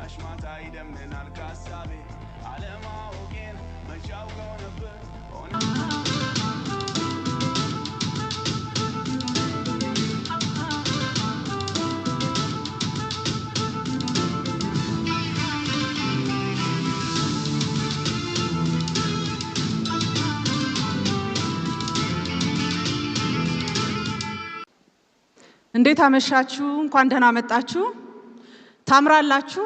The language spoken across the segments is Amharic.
አሽማታ ይደምናል ካሳቤ አለማወቄን መቻውቀው ነበር። እንዴት አመሻችሁ? እንኳን ደህና መጣችሁ። ታምራላችሁ።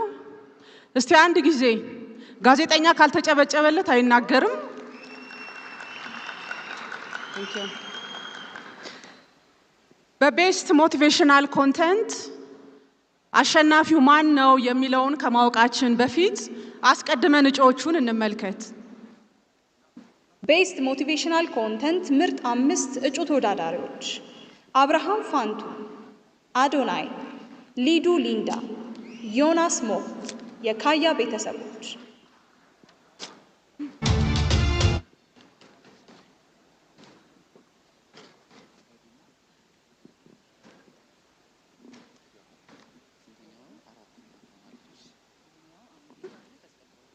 እስቲ አንድ ጊዜ ጋዜጠኛ ካልተጨበጨበለት አይናገርም። በ best motivational content አሸናፊው ማን ነው የሚለውን ከማወቃችን በፊት አስቀድመን እጩዎቹን እንመልከት። Best motivational content ምርጥ አምስት እጩ ተወዳዳሪዎች አብርሃም ፋንቱ፣ አዶናይ፣ ሊዱ ሊንዳ፣ ዮናስ ሞ፣ የካያ ቤተሰቦች።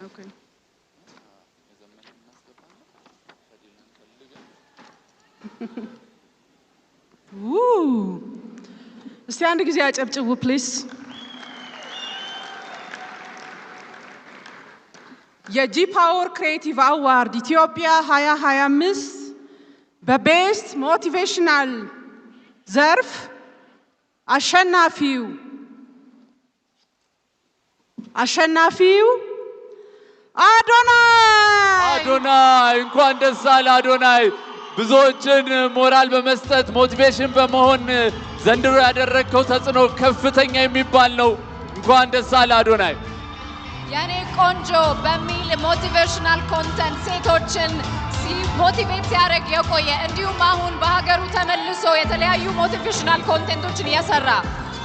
Okay. ው እስቲ አንድ ጊዜ አጨብጭቡ please። የ G Power Creative Award ኢትዮጵያ 2025 በ best motivational ዘርፍ አሸናፊው አዶናይ። አዶናይ፣ እንኳን ደስ አለህ አዶናይ። ብዙዎችን ሞራል በመስጠት motivation በመሆን ዘንድሮ ያደረግከው ተጽዕኖ ከፍተኛ የሚባል ነው። እንኳን ደስ አለህ አዶናይ። የኔ ቆንጆ በሚል motivational content ሴቶችን motivate ሲያደርግ የቆየ፣ እንዲሁም አሁን በሀገሩ ተመልሶ የተለያዩ motivational content ኦችን የሰራ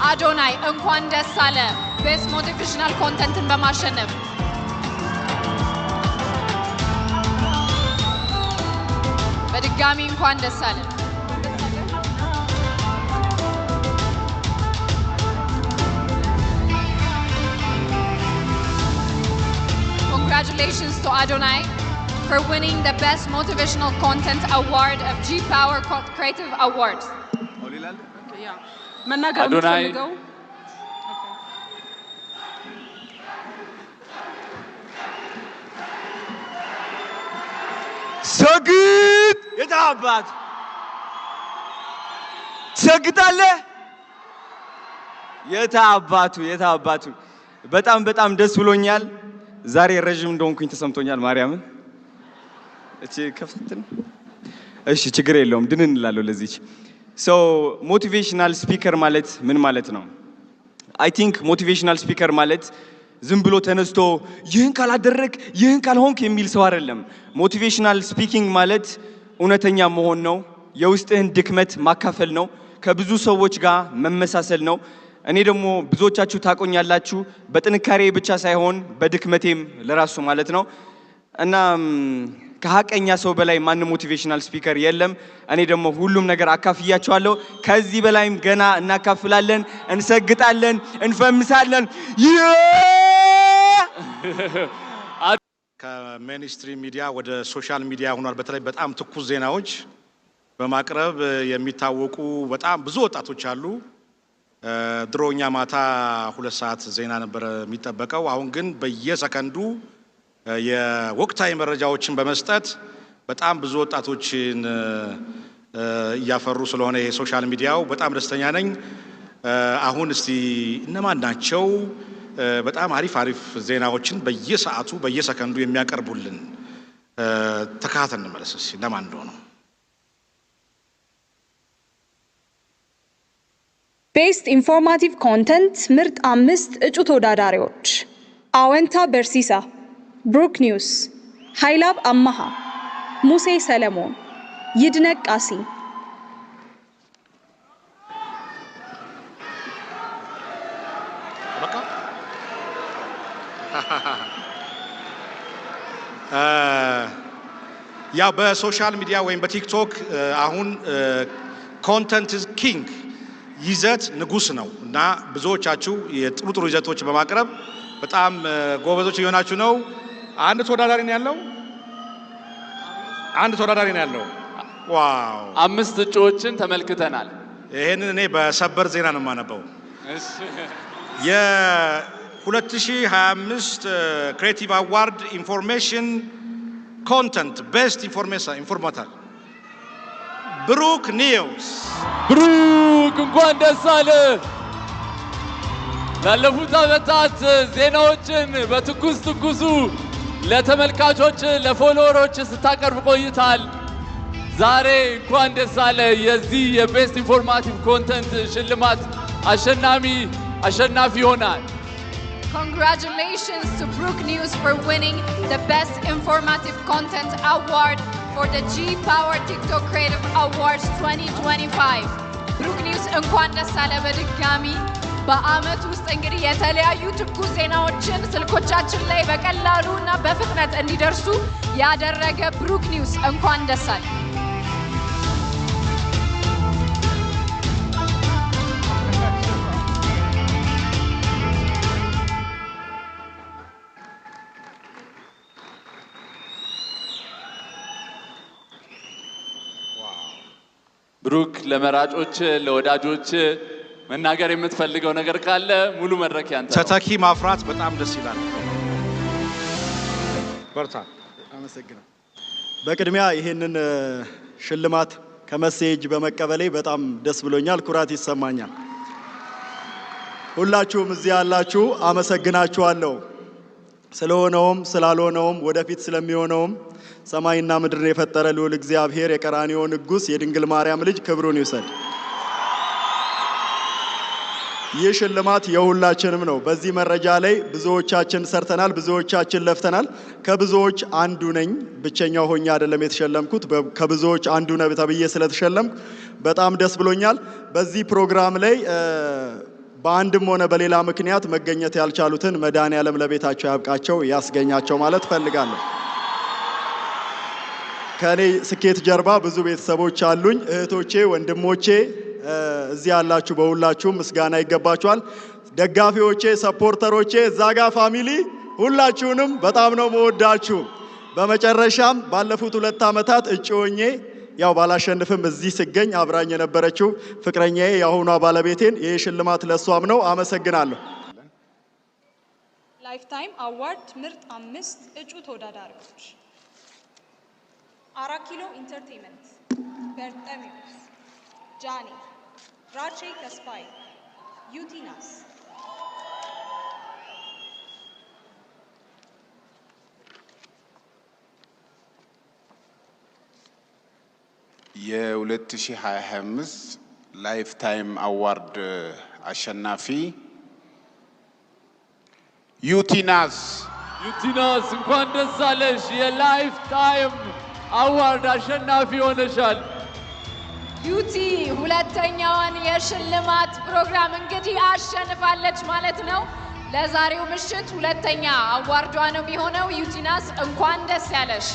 አዶናይ፣ እንኳን ደስ አለህ best motivational content ን በማሸነፍ። በድጋሚ እንኳን ደስ አለህ። Congratulations to Adonai for winning the Best Motivational Content Award of G Power Creative Awards. መናገር አዶናይ። የምትፈልገው? ሰግጥ፣ የታባት ትሰግጣለህ? የታባቱ የታባቱ። በጣም በጣም ደስ ብሎኛል። ዛሬ ረዥም እንደሆንኩኝ ተሰምቶኛል። ማርያምን እቺ ከፍትን እሺ፣ ችግር የለውም፣ ድንን እንላለሁ ለዚች። So motivational speaker ማለት ምን ማለት ነው? I think motivational speaker ማለት ዝም ብሎ ተነስቶ ይህን ካላደረግ፣ ይህን ካልሆንክ የሚል ሰው አይደለም። Motivational speaking ማለት እውነተኛ መሆን ነው። የውስጥህን ድክመት ማካፈል ነው። ከብዙ ሰዎች ጋር መመሳሰል ነው። እኔ ደግሞ ብዙዎቻችሁ ታቆኛላችሁ በጥንካሬ ብቻ ሳይሆን በድክመቴም ለራሱ ማለት ነው። እና ከሀቀኛ ሰው በላይ ማንም motivational speaker የለም። እኔ ደግሞ ሁሉም ነገር አካፍያችኋለሁ። ከዚህ በላይም ገና እናካፍላለን፣ እንሰግጣለን፣ እንፈምሳለን። ከ mainstream media ወደ social media ሆኗል። በተለይ በጣም ትኩስ ዜናዎች በማቅረብ የሚታወቁ በጣም ብዙ ወጣቶች አሉ። ድሮ እኛ ማታ 2 ሰዓት ዜና ነበረ የሚጠበቀው። አሁን ግን በየሰከንዱ የወቅታዊ መረጃዎችን በመስጠት በጣም ብዙ ወጣቶችን እያፈሩ ስለሆነ ይሄ social media ው በጣም ደስተኛ ነኝ። አሁን እስቲ እነማን ናቸው በጣም አሪፍ አሪፍ ዜናዎችን በየሰዓቱ በየሰከንዱ የሚያቀርቡልን? ተከታተል እንመለስ እስቲ እነማን እንደሆኑ። Best informative content ምርጥ አምስት እጩ ተወዳዳሪዎች አወንታ በርሲሳ፣ ብሩክ ኒውስ፣ ሃይላብ አማሃ፣ ሙሴ ሰለሞን፣ ይድነቅ ቃሲም። በቃ ያው በ social media ወይም በቲክቶክ አሁን content is king፣ ይዘት ንጉስ ነው እና ብዙዎቻችሁ የጥሩ ጥሩ ይዘቶች በማቅረብ በጣም ጎበዞች እየሆናችሁ ነው። አንድ ተወዳዳሪ ነው ያለው። አንድ ተወዳዳሪ ነው ያለው። Wow! አምስት እጩዎችን ተመልክተናል። ይሄንን እኔ በሰበር ዜና ነው የማነበው። የ2025 Creative Award Information Content Best Informative ብሩክ News። ብሩክ፣ እንኳን ደስ አለህ። ላለፉት ዓመታት ዜናዎችን በትኩስ ትኩሱ ለተመልካቾች፣ ለ follower ኦች ስታቀርብ ቆይተሃል። ዛሬ እንኳን ደስ አለህ። የዚህ የ Best Informative Content ሽልማት አሸናፊ ሆነሃል። Congratulations to Brook News for winning the Best Informative Content Award for the G Power TikTok Creative Awards 2025. ብሩክ News፣ እንኳን ደስ አለህ በድጋሚ። በአመት ውስጥ እንግዲህ የተለያዩ ትኩስ ዜናዎችን ስልኮቻችን ላይ በቀላሉ እና በፍጥነት እንዲደርሱ ያደረገ ብሩክ News፣ እንኳን ደስ አለህ። ብሩክ፣ ለመራጮች፣ ለወዳጆች መናገር የምትፈልገው ነገር ካለ ሙሉ መድረክ ያንተ ነው። ተተኪ ማፍራት በጣም ደስ ይላል። በርታ። አመሰግናለሁ። በቅድሚያ ይህንን ሽልማት ከመሴ እጅ በመቀበሌ በጣም ደስ ብሎኛል፣ ኩራት ይሰማኛል። ሁላችሁም እዚህ ያላችሁ አመሰግናችኋለሁ። ስለሆነውም ስላልሆነውም ወደፊት ስለሚሆነውም ሰማይና ምድርን የፈጠረ ልዑል እግዚአብሔር፣ የቀራንዮ ንጉሥ፣ የድንግል ማርያም ልጅ ክብሩን ይውሰድ። ይህ ሽልማት የሁላችንም ነው። በዚህ መረጃ ላይ ብዙዎቻችን ሰርተናል፣ ብዙዎቻችን ለፍተናል። ከብዙዎች አንዱ ነኝ። ብቸኛው ሆኜ አይደለም የተሸለምኩት። ከብዙዎች አንዱ ነህ ተብዬ ስለተሸለምኩ በጣም ደስ ብሎኛል። በዚህ ፕሮግራም ላይ በአንድም ሆነ በሌላ ምክንያት መገኘት ያልቻሉትን መድኃኔዓለም ለቤታቸው ያብቃቸው፣ ያስገኛቸው ማለት እፈልጋለሁ። ከኔ ስኬት ጀርባ ብዙ ቤተሰቦች አሉኝ። እህቶቼ፣ ወንድሞቼ፣ እዚህ ያላችሁ በሁላችሁም ምስጋና ይገባችኋል። ደጋፊዎቼ፣ supporter ኦቼ፣ እዛ ጋ family፣ ሁላችሁንም በጣም ነው መወዳችሁ። በመጨረሻም ባለፉት 2 ዓመታት እጩ ሆኜ ያው ባላሸንፍም እዚህ ስገኝ አብራኝ የነበረችው ፍቅረኛዬ፣ የአሁኗ ባለቤቴን፣ ይህ ሽልማት ለእሷም ነው። አመሰግናለሁ። Lifetime Award ምርጥ አምስት እጩ ተወዳዳሪዎች፦ አራት ኪሎ Entertainment፣ በርጠሚዎስ፣ ጃኒ፣ ራቼ ተስፋዬ፣ ዩቲናስ። የ2025 Lifetime Award አሸናፊ ዩቲናስ። ዩቲናስ፣ እንኳን ደስ አለሽ። የ Lifetime Award አሸናፊ ሆነሻል። ዩቲ ሁለተኛዋን የሽልማት ፕሮግራም እንግዲህ አሸንፋለች ማለት ነው። ለዛሬው ምሽት ሁለተኛ award ዷ ነው የሚሆነው። ዩቲናስ፣ እንኳን ደስ ያለሽ።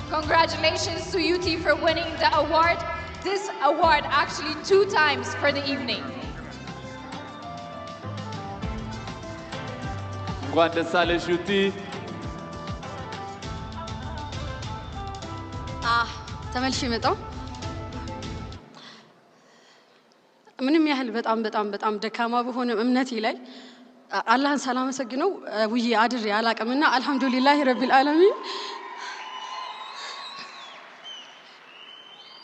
Congratulations to Yuti for winning the award. This award actually two times for the evening. እንኳን ደስ አለሽ ዩቲ። ተመልሼ መጣሁ። ምንም ያህል በጣም በጣም በጣም ደካማ ብሆንም እምነቴ ላይ አላህን ሳላመሰግነው ውዬ አድሬ አላቅምና አልሐምዱሊላህ ረቢል ዓለሚን።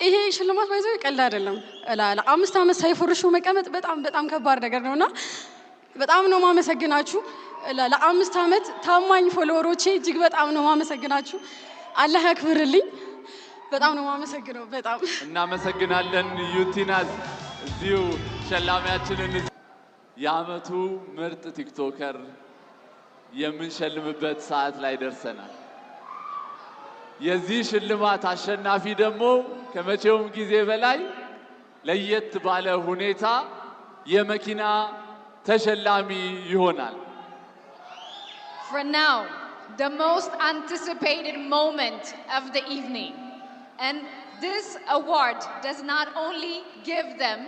ይሄ ሽልማት by the way ቀልድ አይደለም። ለ5 ዓመት ሳይፎርሹ መቀመጥ በጣም በጣም ከባድ ነገር ነውና በጣም ነው ማመሰግናችሁ። ለ5 ዓመት ታማኝ follower ኦቼ እጅግ በጣም ነው ማመሰግናችሁ። አላህ ያክብርልኝ። በጣም ነው ማመሰግነው። በጣም። እናመሰግናለን ዩቲናስ። እዚሁ ሸላሚያችንን የዓመቱ ምርጥ TikToker የምንሸልምበት ሰዓት ላይ ደርሰናል። የዚህ ሽልማት አሸናፊ ደግሞ ከመቼውም ጊዜ በላይ ለየት ባለ ሁኔታ የመኪና ተሸላሚ ይሆናል። For now, the most anticipated moment of the evening. And this award does not only give them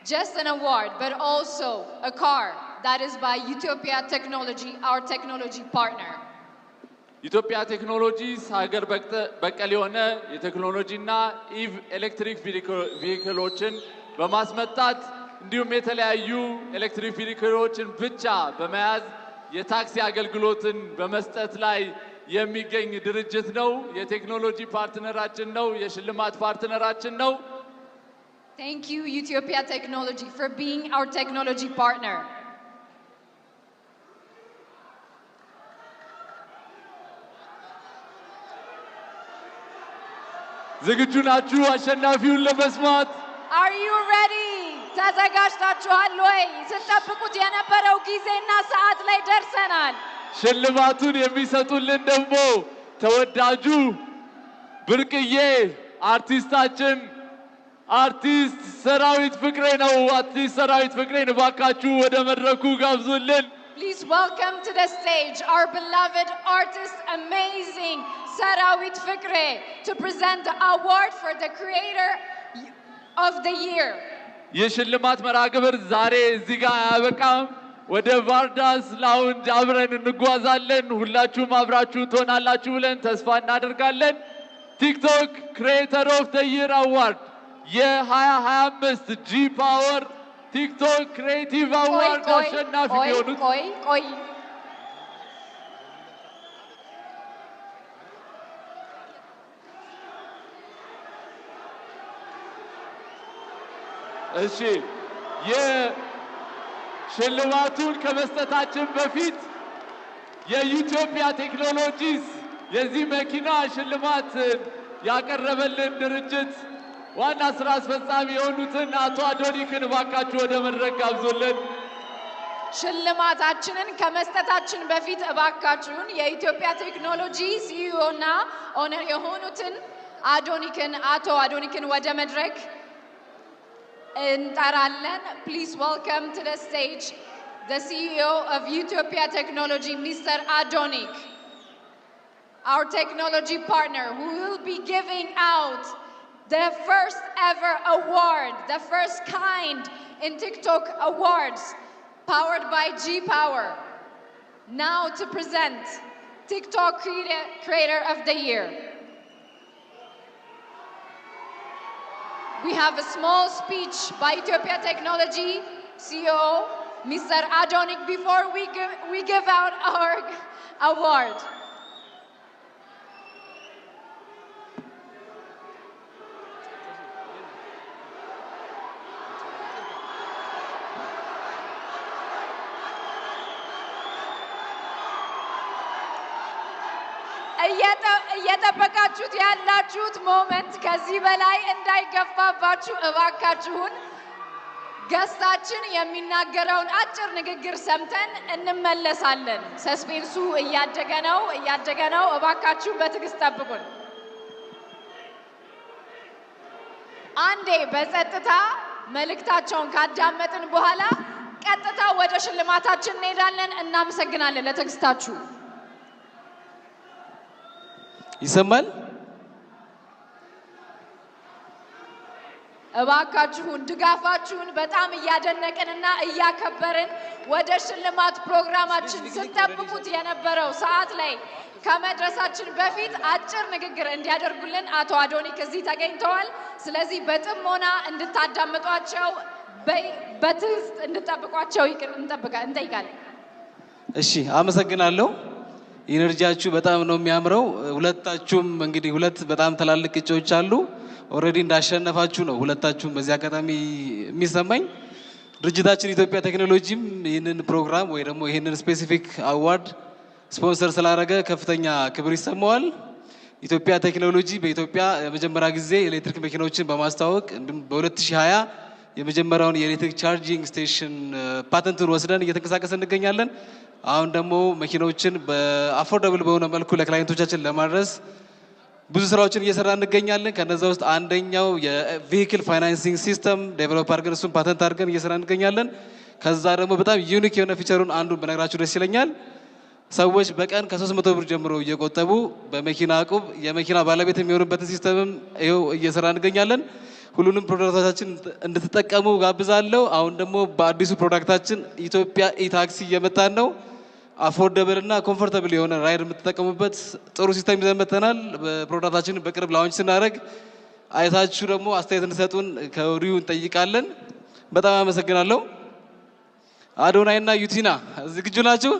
just an award, but also a car. That is by Utopia Technology, our technology partner. ኢትዮጵያ ቴክኖሎጂስ ሀገር በቀል የሆነ የቴክኖሎጂና EV electric vehicle ኦችን በማስመጣት እንዲሁም የተለያዩ electric vehicle ኦችን ብቻ በመያዝ የታክሲ አገልግሎትን በመስጠት ላይ የሚገኝ ድርጅት ነው። የቴክኖሎጂ partner ኣችን ነው። የሽልማት partner ኣችን ነው። Thank you, Utopia Technology, for being our technology partner. ዝግጁ ናችሁ አሸናፊውን ለመስማት? Are you ready? ተዘጋጅታችኋል ወይ? ስትጠብቁት የነበረው ጊዜና ሰዓት ላይ ደርሰናል። ሽልማቱን የሚሰጡልን ደግሞ ተወዳጁ ብርቅዬ አርቲስታችን አርቲስት ሰራዊት ፍቅሬ ነው። አርቲስት ሰራዊት ፍቅሬን እባካችሁ ወደ መድረኩ ጋብዙልን። Please welcome to the stage our beloved artist, amazing Serawit Fikre, to present the award for the Creator of the Year. የሽልማት መርሃ ግብር ዛሬ እዚህ ጋር አያበቃም። ወደ ቫርዳስ Lounge አብረን እንጓዛለን። ሁላችሁም አብራችሁ ትሆናላችሁ ብለን ተስፋ እናደርጋለን። TikTok Creator of the Year Award የ2025 G Power TikTok Creative ቆይ Award ቆይ አሸናፊ ቆይ የሆኑት ቆይ ቆይ። እሺ፣ የሽልማቱን ከመስጠታችን በፊት የኢትዮጵያ ቴክኖሎጂስ የዚህ መኪና ሽልማት ያቀረበልን ድርጅት ዋና ስራ አስፈጻሚ የሆኑትን አቶ አዶኒክን እባካችሁ ወደ መድረክ ጋብዙልን። ሽልማታችንን ከመስጠታችን በፊት እባካችሁን የኢትዮጵያ ቴክኖሎጂ CEO እና owner የሆኑትን አዶኒክን፣ አቶ አዶኒክን ወደ መድረክ እንጠራለን። Please welcome to the stage the CEO of Utopia Technology, Mr. Adonik, our technology partner, who will be giving out the first ever award, the first kind in TikTok awards, powered by G Power. Now to present TikTok Creator of the Year. We have a small speech by Utopia Technology CEO, Mr. Adonik, before we give out our award. እየጠበቃችሁት ያላችሁት moment ከዚህ በላይ እንዳይገፋባችሁ እባካችሁን guest ኣችን የሚናገረውን አጭር ንግግር ሰምተን እንመለሳለን። Suspense ኡ እያደገ ነው፣ እያደገ ነው። እባካችሁ በትዕግስት ጠብቁን። አንዴ በጸጥታ መልእክታቸውን ካዳመጥን በኋላ ቀጥታ ወደ ሽልማታችን እንሄዳለን። እናመሰግናለን ለትዕግስታችሁ። ይሰማል? እባካችሁን ድጋፋችሁን በጣም እያደነቅንና እያከበርን ወደ ሽልማት ፕሮግራማችን ስትጠብቁት የነበረው ሰዓት ላይ ከመድረሳችን በፊት አጭር ንግግር እንዲያደርጉልን አቶ አዶኒክ እዚህ ተገኝተዋል። ስለዚህ በጥሞና እንድታዳምጧቸው፣ በትዕግስት እንድጠብቋቸው እንጠይቃለን። እሺ፣ አመሰግናለሁ። Energy ያችሁ በጣም ነው የሚያምረው። ሁለታችሁም እንግዲህ ሁለት በጣም ትላልቅ እጩዎች አሉ። Already እንዳሸነፋችሁ ነው ሁለታችሁም በዚህ አጋጣሚ የሚሰማኝ። ድርጅታችን ኢትዮጵያ ቴክኖሎጂም ይህንን ፕሮግራም ወይ ደግሞ ይህንን specific award sponsor ስላደረገ ከፍተኛ ክብር ይሰማዋል። ኢትዮጵያ ቴክኖሎጂ በኢትዮጵያ የመጀመሪያ ጊዜ የኤሌክትሪክ መኪናዎችን በማስተዋወቅ እንዲሁም በ2020 የመጀመሪያውን የኤሌክትሪክ charging station ፓተንቱን ወስደን እየተንቀሳቀስን እንገኛለን። አሁን ደግሞ መኪናዎችን በ affordable በሆነ መልኩ ለ client ኦቻችን ለማድረስ ብዙ ስራዎችን እየሰራን እንገኛለን። ከነዛ ውስጥ አንደኛው የ vehicle financing system develop አድርገን እሱን ፓተንት አድርገን እየሰራን እንገኛለን። ከዛ ደግሞ በጣም unique የሆነ feature ኡን አንዱን ብነግራችሁ ደስ ይለኛል። ሰዎች በቀን ከ300 ብር ጀምሮ እየቆጠቡ በመኪና እቁብ የመኪና ባለቤት የሚሆኑበትን system ም ይኸው እየሰራን እንገኛለን። ሁሉንም product ኦቻችን እንድትጠቀሙ ጋብዛለሁ። አሁን ደግሞ በአዲሱ product ኣችን ኢትዮጵያ e-taxi እየመጣን ነው። Affordable እና comfortable የሆነ ride የምትጠቀሙበት ጥሩ system ይዘን መጥተናል። Product ኣችንን በቅርብ launch ስናደርግ አይታችሁ ደግሞ አስተያየት እንድሰጡን ከወዲሁ እንጠይቃለን። በጣም አመሰግናለሁ። አዶናይ እና ዩቲና ዝግጁ ናችሁ?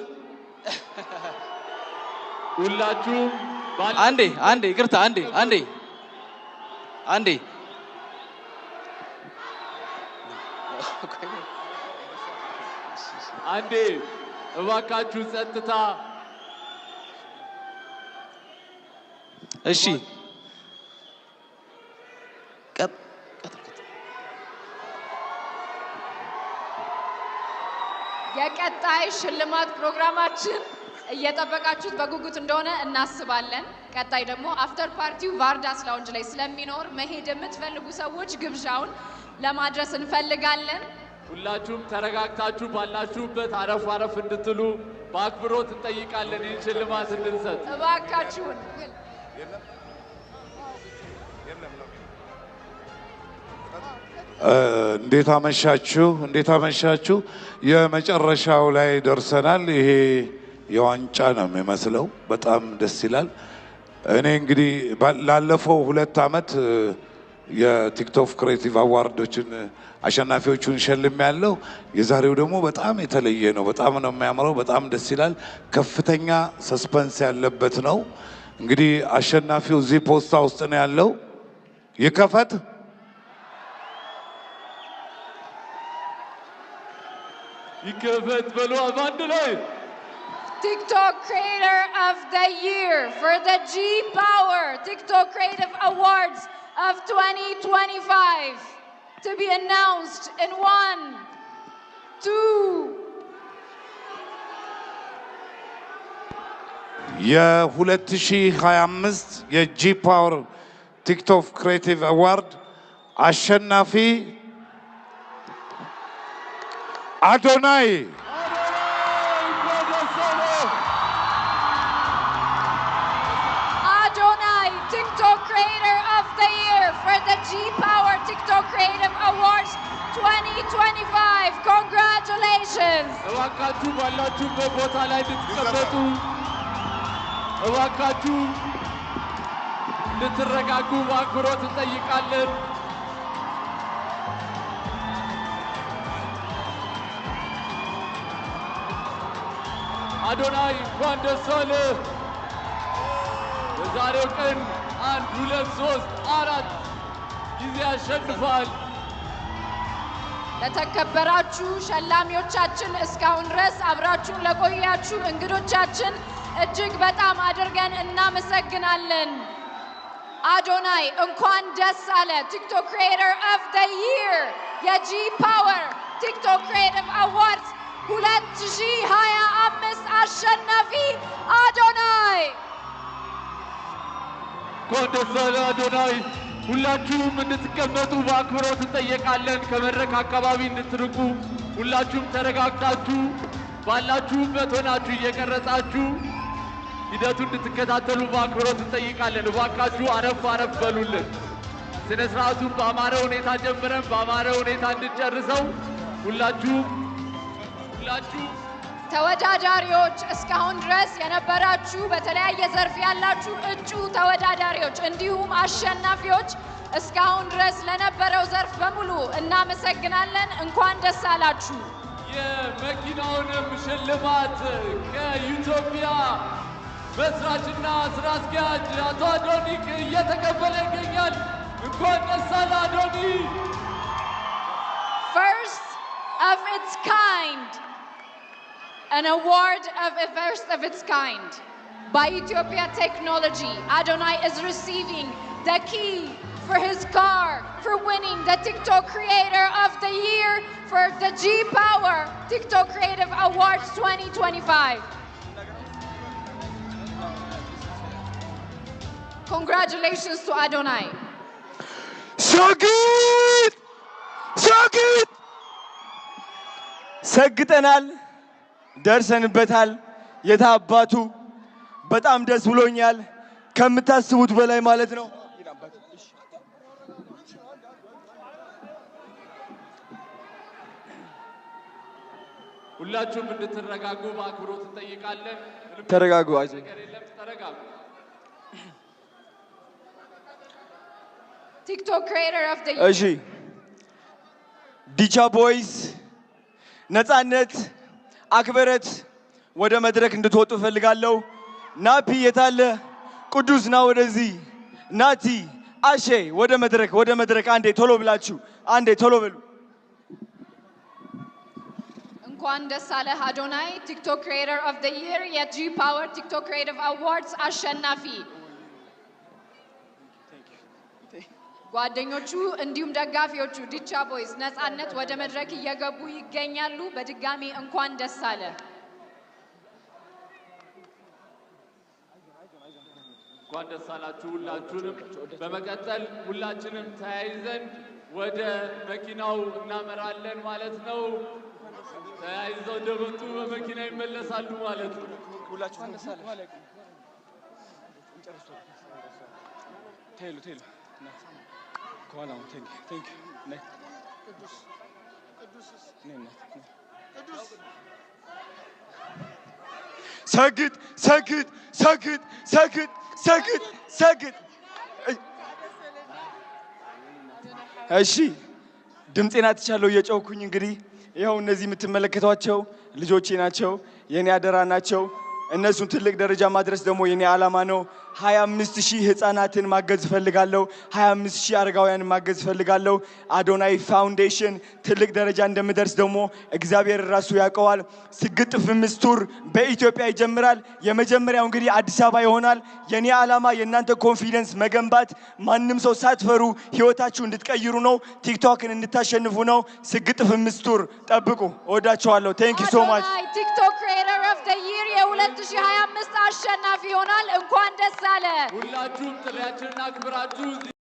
ሁላችሁም አንዴ አንዴ፣ ይቅርታ፣ አንዴ አንዴ አንዴ። አንዴ እባካችሁ ጸጥታ። እሺ። የቀጣይ ሽልማት ፕሮግራማችን እየጠበቃችሁት በጉጉት እንደሆነ እናስባለን። ቀጣይ ደግሞ after party ው ቫርዳስ lounge ላይ ስለሚኖር መሄድ የምትፈልጉ ሰዎች ግብዣውን ለማድረስ እንፈልጋለን። ሁላችሁም ተረጋግታችሁ ባላችሁበት አረፍ አረፍ እንድትሉ በአክብሮት እንጠይቃለን። ይህን ሽልማት እንድንሰጥ እባካችሁን። እንዴት አመሻችሁ? እንዴት አመሻችሁ? የመጨረሻው ላይ ደርሰናል። ይሄ የዋንጫ ነው የሚመስለው። በጣም ደስ ይላል። እኔ እንግዲህ ላለፈው 2 ዓመት የ TikTok Creative Award ኦችን አሸናፊዎቹን ሸልሜያለሁ። የዛሬው ደግሞ በጣም የተለየ ነው። በጣም ነው የሚያምረው። በጣም ደስ ይላል። ከፍተኛ suspense ያለበት ነው። እንግዲህ አሸናፊው እዚህ ፖስታ ውስጥ ነው ያለው። ይከፈት። ይከፈት በሉ በአንድ ላይ። TikTok Creator of the Year for the G Power TikTok Creative Awards of 2025 to be announced in one, two, የ2025 የ G Power TikTok Creative Award አሸናፊ አዶናይ። እንኳን ደስ አለህ። Adonai, TikTok Creator of the Year for the G Power TikTok Creative Awards 2025. Congratulations! እባካችሁ ባላችሁበት ቦታ ላይ እንድትቀመጡ፣ እባካችሁ እንድትረጋጉ በአክብሮት እንጠይቃለን። አዶናይ እንኳን ደስ አለህ። በዛሬው ቀን አንድ፣ ሁለት፣ ሶስት፣ አራት ጊዜ አሸንፏል። ለተከበራችሁ ሸላሚዎቻችን፣ እስካሁን ድረስ አብራችሁን ለቆያችሁ እንግዶቻችን እጅግ በጣም አድርገን እናመሰግናለን። አዶናይ እንኳን ደስ አለህ። TikTok Creator of the Year የ G Power TikTok Creative Awards 2025 አሸናፊ አዶናይ። እንኳን ደስ አለህ አዶናይ። ሁላችሁም እንድትቀመጡ በአክብሮት እንጠየቃለን። ከመድረክ አካባቢ እንድትርቁ፣ ሁላችሁም ተረጋግታችሁ ባላችሁበት ሆናችሁ እየቀረጻችሁ ሂደቱ እንድትከታተሉ በአክብሮት እንጠይቃለን። እባካችሁ አረፍ አረፍ በሉልን። ስነ ስርዓቱን በአማረ ሁኔታ ጀምረን በአማረ ሁኔታ እንድንጨርሰው ሁላችሁም ሁላችሁም ተወዳዳሪዎች፣ እስካሁን ድረስ የነበራችሁ በተለያየ ዘርፍ ያላችሁ እጩ ተወዳዳሪዎች እንዲሁም አሸናፊዎች እስካሁን ድረስ ለነበረው ዘርፍ በሙሉ እናመሰግናለን። እንኳን ደስ አላችሁ። የመኪናውንም ሽልማት ከኢትዮጵያ መስራችና ስራ አስኪያጅ አቶ አዶኒክ እየተቀበለ ይገኛል። እንኳን ደስ አለህ አዶኒ። First of its kind, an award of a first of its kind by Utopia Technology. Adonai is receiving the key for his car for winning the TikTok Creator of the Year for the G Power TikTok Creative Awards 2025. Congratulations to Adonai. ሰግጥ ሰግጥ፣ ሰግጠናል፣ ደርሰንበታል። የታባቱ በጣም ደስ ብሎኛል፣ ከምታስቡት በላይ ማለት ነው። ሁላችሁም እንድትረጋጉ በአክብሮት እንጠይቃለን። ምንም ተረጋጉ። አይዞህ። ነገር የለም፣ ተረጋጉ። TikTok Creator of the እሺ፣ ዲቻ ቦይስ፣ ነፃነት፣ አክበረት ወደ መድረክ እንድትወጡ እፈልጋለሁ። ናፒ የታለ? ቅዱስ ና ወደዚህ። ናቲ፣ አሼ ወደ መድረክ፣ ወደ መድረክ። አንዴ ቶሎ ብላችሁ፣ አንዴ ቶሎ በሉ። እንኳን ደስ አለህ አዶናይ፣ TikTok Creator of the Year የ G Power TikTok Creative Awards አሸናፊ። ጓደኞቹ እንዲሁም ደጋፊዎቹ ዲቻ ቦይስ፣ ነፃነት ወደ መድረክ እየገቡ ይገኛሉ። በድጋሚ እንኳን ደስ አለህ። እንኳን ደስ አላችሁ ሁላችሁንም። በመቀጠል ሁላችንም ተያይዘን ወደ መኪናው እናመራለን ማለት ነው። ተያይዘው እንደመጡ በመኪና ይመለሳሉ ማለት ነው። ቴሉ ቴሉ ከኋላ። Thank you። ሰግጥ ሰግጥ ሰግጥ ሰግጥ ሰግጥ ሰግጥ። እሺ፣ ድምፄን አጥቻለሁ እየጮህኩኝ። እንግዲህ ይኸው እነዚህ የምትመለከቷቸው ልጆቼ ናቸው፣ የኔ አደራ ናቸው። እነሱን ትልቅ ደረጃ ማድረስ ደግሞ የኔ ዓላማ ነው። 25 ሺህ ህፃናትን ማገዝ እፈልጋለሁ። 25 ሺህ አረጋውያንን ማገዝ እፈልጋለሁ። አዶናይ ፋውንዴሽን ትልቅ ደረጃ እንደምደርስ ደግሞ እግዚአብሔር ራሱ ያውቀዋል። ስግጥ ፍምስ tour በኢትዮጵያ ይጀምራል። የመጀመሪያው እንግዲህ አዲስ አበባ ይሆናል። የኔ ዓላማ የእናንተ confidence መገንባት፣ ማንም ሰው ሳትፈሩ ህይወታችሁ እንድትቀይሩ ነው። ቲክቶክን እንድታሸንፉ ነው። ስግጥ ፍምስ tour ጠብቁ። እወዳችኋለሁ። Thank you so much። አዶናይ TikTok Creator of the Year የ2025 አሸናፊ ይሆናል። እንኳን ደስ አለህ። ሁላችሁም ጥሪያችንን አክብራችሁ እዚህ